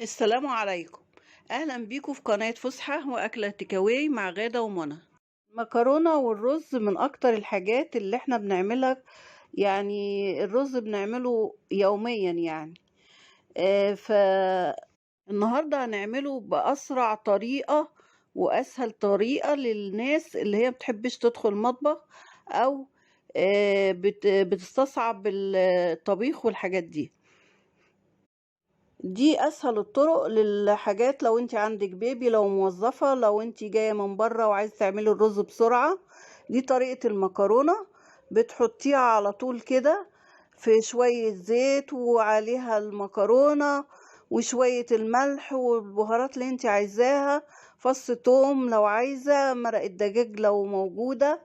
السلام عليكم، اهلا بيكم في قناة فسحة واكلة تيكاواي مع غادة ومنى. المكرونة والرز من اكتر الحاجات اللي احنا بنعملها، يعني الرز بنعمله يوميا يعني. فالنهاردة هنعمله بأسرع طريقة واسهل طريقة للناس اللي هي بتحبش تدخل المطبخ او بتستصعب الطبيخ والحاجات دي. دي اسهل الطرق للحاجات لو انت عندك بيبي، لو موظفة، لو انت جاية من بره وعايزة تعملي الرز بسرعة. دي طريقة المكرونة، بتحطيها على طول كده في شوية زيت وعليها المكرونة وشوية الملح والبهارات اللي انت عايزاها، فص توم لو عايزة، مرقة دجاج لو موجودة،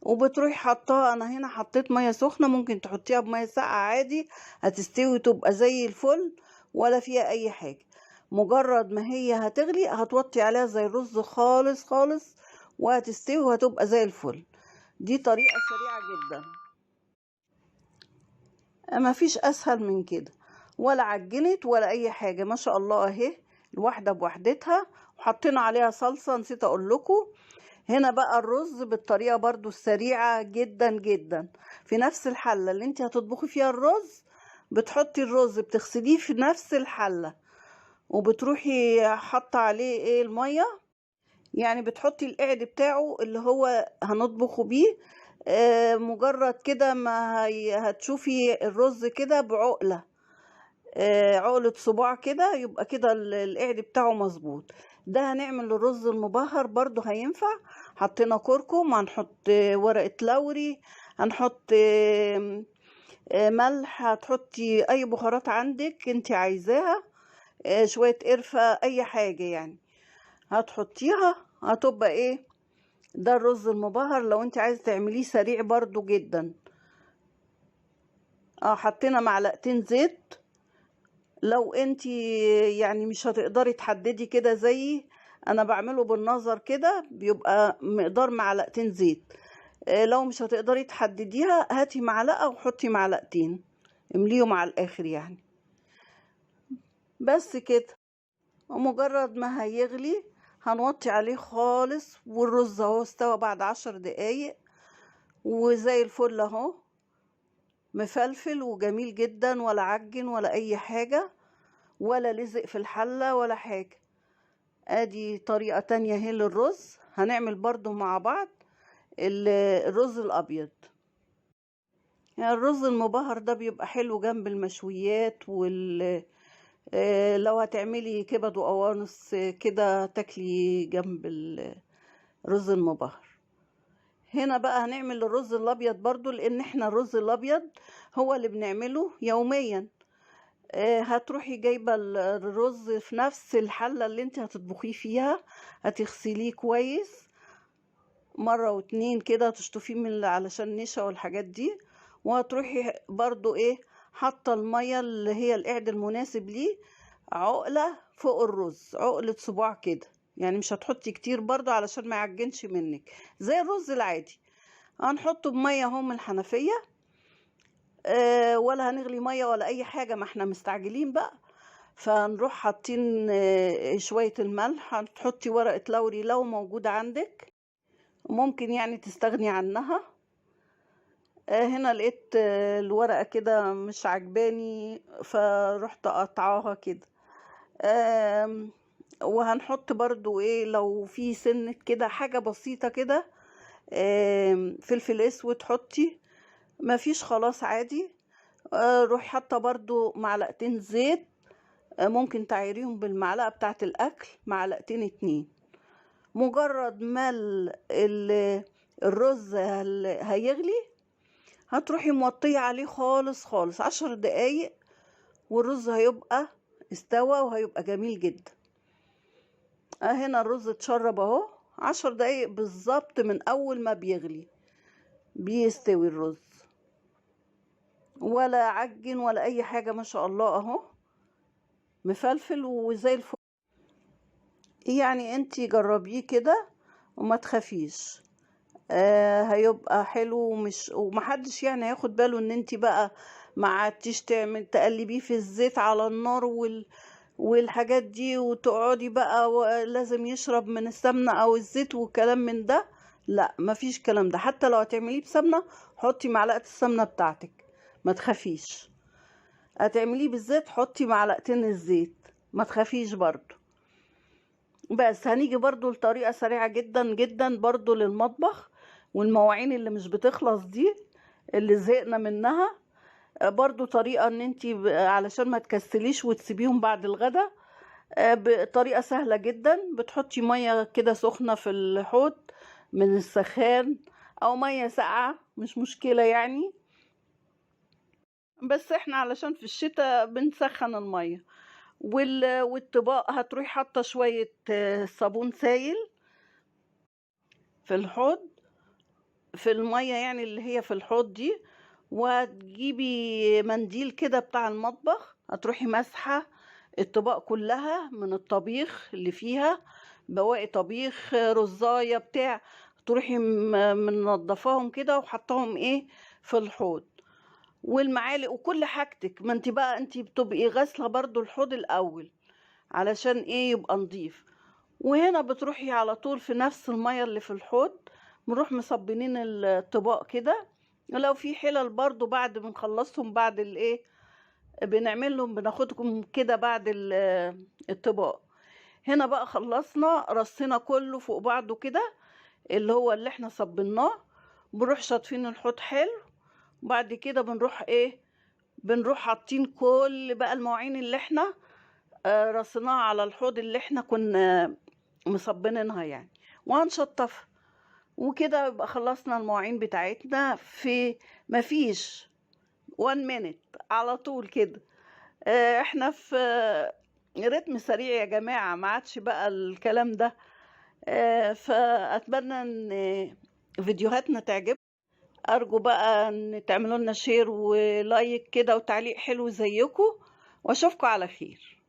وبتروحي حطاها. انا هنا حطيت مية سخنة، ممكن تحطيها بمية ساقعة عادي، هتستوي وتبقى زي الفل ولا فيها اي حاجة. مجرد ما هي هتغلي هتوطي عليها زي الرز خالص خالص وهتستوي وهتبقى زي الفل. دي طريقة سريعة جدا، ما فيش اسهل من كده، ولا عجنت ولا اي حاجة ما شاء الله. اهي الواحدة بوحدتها، وحطينا عليها صلصة نسيت اقول لكم. هنا بقى الرز بالطريقة برضو السريعة جدا جدا، في نفس الحلة اللي انت هتطبخي فيها الرز بتحطي الرز، بتغسليه في نفس الحلة وبتروحي حاطة عليه ايه المية، يعني بتحطي القعد بتاعه اللي هو هنطبخه بيه. مجرد كده ما هتشوفي الرز كده بعقلة، عقلة صباع كده، يبقى كده القعد بتاعه مظبوط. ده هنعمل الرز المبهر برضو هينفع. حطينا كركم، هنحط ورقة لوري، هنحط ملح، هتحطي اي بهارات عندك انت عايزاها، شوية قرفة، اي حاجة يعني هتحطيها، هتبقى ايه ده الرز المبهر. لو انت عايزة تعمليه سريع برضو جدا. حطينا معلقتين زيت. لو انت يعني مش هتقدري تحددي كده زيي، انا بعمله بالنظر كده، بيبقى مقدار معلقتين زيت. لو مش هتقدري تحدديها هاتي معلقة وحطي معلقتين، امليهم على الاخر يعني، بس كده. ومجرد ما هيغلي هنوطي عليه خالص، والرز اهو استوى بعد 10 دقايق وزي الفل اهو، مفلفل وجميل جدا، ولا عجن ولا اي حاجة، ولا لزق في الحلة ولا حاجة. ادي طريقة تانية اهي للرز. هنعمل برضو مع بعض الرز الابيض. يعني الرز المبهر ده بيبقى حلو جنب المشويات وال لو هتعملي كبد وقوانص كده تاكلي جنب الرز المبهر. هنا بقى هنعمل الرز الابيض برضو، لان احنا الرز الابيض هو اللي بنعمله يوميا. هتروحي جايبه الرز في نفس الحله اللي انت هتطبخيه فيها، هتغسليه كويس مره واتنين كده، تشطفيه من علشان النشا والحاجات دي، وهتروحي برضو ايه حاطه الميه اللي هي القعد المناسب ليه، عقله فوق الرز، عقله صباع كده يعني، مش هتحطي كتير برضو علشان ما يعجنش منك زي الرز العادي. هنحطه بميه اهو من الحنفيه، ولا هنغلي ميه ولا اي حاجه، ما احنا مستعجلين بقى. فنروح حاطين شويه الملح، هتحطي ورقه لوري لو موجوده عندك، ممكن يعني تستغني عنها. هنا لقيت الورقه كده مش عجباني فرحت قطعاها كده. وهنحط برضو ايه لو في سنة كده حاجة بسيطة كده، فلفل اسود حطي، ما فيش خلاص عادي. روحي حاطة برضو معلقتين زيت، ممكن تعيريهم بالمعلقة بتاعة الاكل، معلقتين 2. مجرد ما الرز هيغلي هتروحي موطية عليه خالص خالص 10 دقايق، والرز هيبقى استوى وهيبقى جميل جدا. هنا الرز اتشرب اهو 10 دقايق بالظبط من اول ما بيغلي بيستوي الرز، ولا عجن ولا اي حاجة ما شاء الله اهو، مفلفل وزي الفل. يعني انتي جربيه كده وما تخافيش، هيبقى حلو، ومحدش يعني هياخد باله ان انتي بقى ما عدتيش تعمل تقلبيه في الزيت على النار والحاجات دي، وتقعدي بقى لازم يشرب من السمنة او الزيت والكلام من ده. لا، مفيش كلام ده. حتى لو هتعمليه بسمنة حطي معلقة السمنة بتاعتك، ما تخافيش. هتعمليه بالزيت حطي معلقتين الزيت، ما تخافيش برضو. بس هنيجي برضو لطريقة سريعة جدا جدا برضو للمطبخ والمواعين اللي مش بتخلص دي اللي زهقنا منها. برضو طريقة ان انتي علشان ما تكسليش وتسيبيهم بعد الغدا، بطريقة سهلة جدا. بتحطي مية كده سخنة في الحوض من السخان او مية ساقعة، مش مشكلة يعني، بس احنا علشان في الشتاء بنسخن المية. والطباق هتروحي حاطة شوية صابون سايل في الحوض، في المية يعني اللي هي في الحوض دي، وهتجيبي منديل كده بتاع المطبخ، هتروحي مسحة الطباق كلها من الطبيخ اللي فيها، بواقي طبيخ، رزاية بتاع، تروحي منضفاهم كده وحطاهم ايه في الحوض، والمعالق وكل حاجتك. ما انت بقى انت بتبقي غاسله برضو الحوض الاول علشان ايه يبقى نظيف. وهنا بتروحي على طول في نفس المية اللي في الحوض بنروح مصبنين الطباق كده. لو في حلل برضو بعد ما نخلصهم بعد الايه بنعمل لهم، بناخدهم كده بعد الطباق. هنا بقى خلصنا رصينا كله فوق بعضه كده اللي هو اللي احنا صبناه، بنروح شاطفين الحوض حلو. وبعد كده بنروح ايه، بنروح حاطين كل بقى المواعين اللي احنا رصيناها على الحوض اللي احنا كنا مصبنينها يعني، وهنشطفها. وكده يبقى خلصنا المواعين بتاعتنا في مفيش 1 minute على طول كده. احنا في رتم سريع يا جماعة، ما عادش بقى الكلام ده. فأتمنى ان فيديوهاتنا تعجبكم. أرجو بقى ان تعملوا لنا share و like كده وتعليق حلو زيكم، واشوفكم على خير.